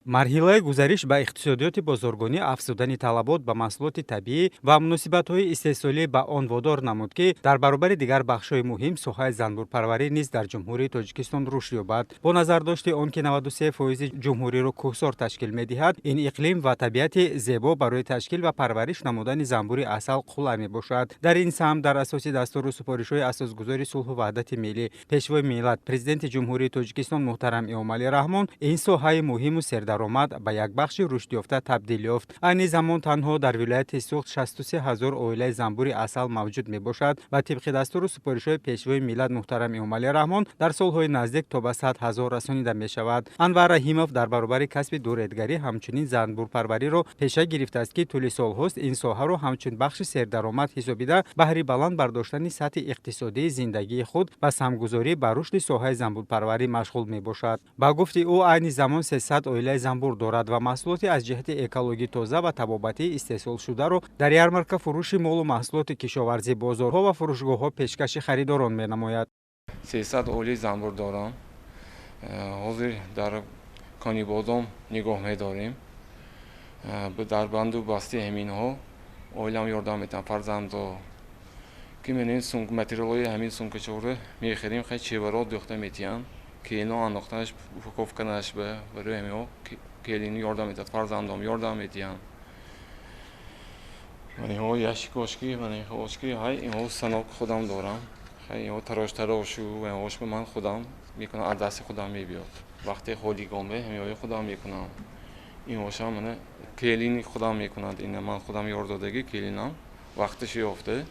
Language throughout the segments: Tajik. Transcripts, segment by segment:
Марҳилаи гузариш ба иқтисодиёти бозоргонӣ, афзудани талабот ба маҳсулоти табиӣ ва муносибатҳои истеҳсолӣ ба он водор намуд, ки дар баробари дигар бахшҳои муҳим соҳаи занбурпарварӣ низ дар Ҷумҳурии Тоҷикистон рушд ёбад. Бо назардошти он ки 93% ҷумҳуриро кӯҳсор ташкил медиҳад, ин иқлим ва табиати зебо барои ташкил ва парвариш намудани занбури асал қулай мебошад. Дар ин самт дар асоси дастуру супоришҳои Асосгузори сулҳу ваҳдати миллӣ, Пешвои миллат, Президенти Ҷумҳурии Тоҷикистон муҳтарам Эмомалӣ Раҳмон ин соҳаи муҳиму сердаромад ба як бахши рушдёфта табдил ёфт. Айни замон танҳо дар вилояти Суғд 63 ҳазор оилаи занбури асал мавҷуд мебошад ва тибқи дастуру супоришҳои Пешвои миллат муҳтарам Эмомалӣ Раҳмон дар солҳои наздик то ба 100 ҳазор расонида мешавад. Анвар Раҳимов дар баробари касби дуредгарӣ ҳамчунин занбурпарвариро пеша гирифтааст, ки тӯли солҳост ин соҳаро ҳамчун бахши сердаромад ҳисобида, баҳри баланд бардоштани сатҳи иқтисодии зиндагии худ ва самгузорӣ ба рушди соҳаи занбурпарварӣ машғул мебошад. Ба гуфти ӯ, айни замон 300 оилаи занбур дорад ва маҳсулоти аз ҷиҳати экологӣ тоза ва табобатӣ истеҳсолшударо дар ярмарка фурӯши молу маҳсулоти кишоварзӣ, бозорҳо ва фурӯшгоҳҳо пешкаши харидорон менамояд. 300 оилаи занбур дорам. Ҳозир дар Конибодом нигоҳ медорем. Дар банду басти ҳаминҳо оилам ёрдам метиҳам, фарзандо ки менем материалҳои ҳамин сумкачаҳоро мехарем, хай чеваро дӯхта метиҳанд, келино андохтанаш, упаковканаш барои ҳаминҳо келин ёрдам метиҳад, фарзандом ёрдам метиҳанд. Инҳо ящикошки, инҳошки, ҳай инҳо станок худам дорам. Хай инҳо тарош-тарошу инҳош ман худам мекунам, аз дасти худам мебиёд. Вақте холигонбе ҳаминҳои худам мекунам. Инҳошам мана келини худам мекунад, ина ман худам ёр додагӣ келинам вақташ ёфта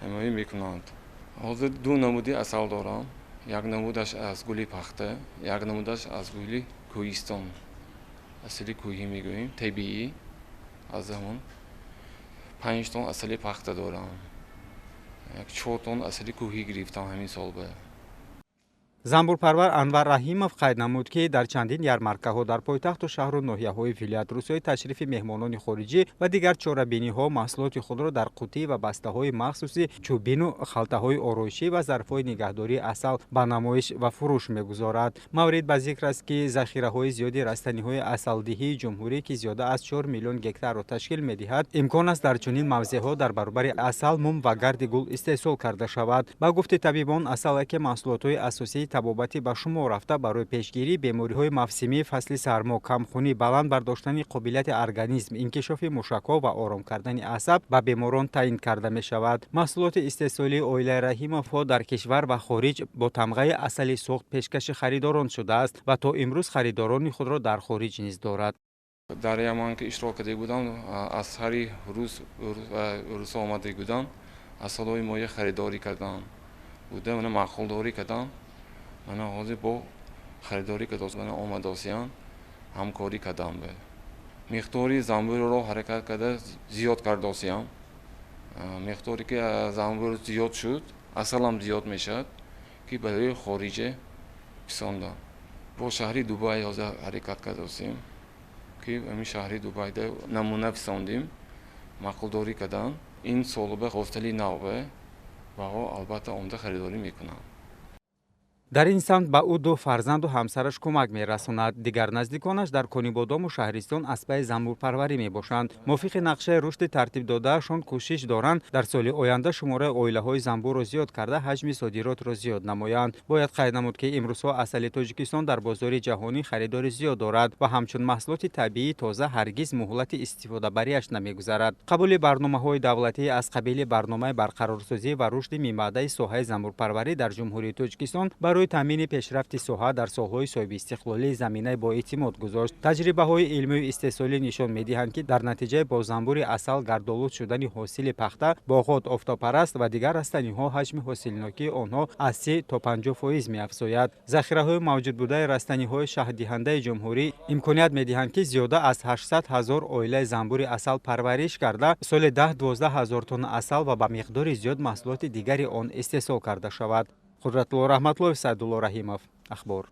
ҳаминҳое мекунанд. Ҳозир ду намуди асал дорам. Як намудаш аз гули пахта, як намудаш аз гули кӯҳистон. Асали кӯҳӣ мегӯем, табиӣ. Аз ҳамон 5 тонн асали пахта дорам. 4 тонн асали кӯҳӣ гирифтам ҳамин сол ба. Занбурпарвар Анвар Раҳимов қайд намуд, ки дар чандин ярмаркаҳо дар пойтахту шаҳру ноҳияҳои вилоят рӯзҳои ташрифи меҳмонони хориҷӣ ва дигар чорабиниҳо маҳсулоти худро дар қутӣ ва бастаҳои махсуси чӯбину халтаҳои ороишӣ ва зарфҳои нигаҳдории асал ба намоиш ва фурӯш мегузорад. Маврид ба зикр аст, ки захираҳои зиёди растаниҳои асалдиҳии ҷумҳурӣ, ки зиёда аз 4 миллион гектарро ташкил медиҳад, имкон аст дар чунин мавзеъҳо дар баробари асал мум ва гарди гул истеҳсол карда шавад. Ба гуфти табибон, асал яке маҳсулотҳои асосии табобатӣ ба шумор рафта, барои пешгирии бемориҳои мавсимии фасли сармо, камхунӣ, баланд бардоштани қобилияти организм, инкишофи мушакҳо ва ором кардани асаб ба беморон таъин карда мешавад. Маҳсулоти истеҳсолии оилаи Раҳимовҳо дар кишвар ва хориҷ бо тамғаи асали Суғд пешкаши харидорон шудааст ва то имрӯз харидорони худро дар хориҷ низ дорад. Дар Яман ки иштирок карда будам, аз ҳари рӯз омада будам, асалҳои моя харидорӣ кардам. Буда мана маъқулдорӣ кардам. Мана ҳозир бо харидорӣ кардос, мана омадосиян ҳамкорӣ кардам. Миқдори занбурро ҳаракат карда зиёд кардосиям. Миқдоре ки занбур зиёд шуд, асалам зиёд мешавад, ки барои хориҷа фисондам. Бо шаҳри Дубай ҳозир ҳаракат кардосем, ки ҳамин шаҳри Дубайда намуна фисондем, маъқулдорӣ кардам. Ин солба хостали навбе ва албатта омда харидорӣ мекунам. Дар ин самт ба ӯ ду фарзанду ҳамсараш кӯмак мерасонад. Дигар наздиконаш дар Конибодому шаҳристон аспаи занбурпарварӣ мебошанд. Мувофиқи нақшаи рушди тартиб додаашон кӯшиш доранд дар соли оянда шумораи оилаҳои занбурро зиёд карда, ҳаҷми содиротро зиёд намоянд. Бояд қайд намуд, ки имрӯзҳо асали Тоҷикистон дар бозори ҷаҳонӣ харидори зиёд дорад ва ҳамчун маҳсулоти табиии тоза ҳаргиз муҳлати истифодабариаш намегузарад. Қабули барномаҳои давлатӣ аз қабили барномаи барқарорсозӣ ва рушди минбаъдаи соҳаи занбурпарварӣ дар Ҷумҳурии Тоҷикистон барои таъмини пешрафти соҳа дар солҳои соҳибистиқлолӣ заминаи боэътимод гузошт. Таҷрибаҳои илмию истеҳсолӣ нишон медиҳанд, ки дар натиҷаи бо занбури асал гардолуд шудани ҳосили пахта, боғот, офтобпараст ва дигар растаниҳо ҳаҷми ҳосилнокии онҳо аз 30 то 50% меафзояд. Захираҳои мавҷудбудаи растаниҳои шаҳддиҳандаи ҷумҳурӣ имконият медиҳанд, ки зиёда аз 800 ҳазор оилаи занбури асал парвариш карда, соли 10-12 ҳазор тонна асал ва ба миқдори зиёд маҳсулоти дигари он истеҳсол карда шавад. Қудратулло Раҳматлоев, Саидулло Раҳимов, Ахбор.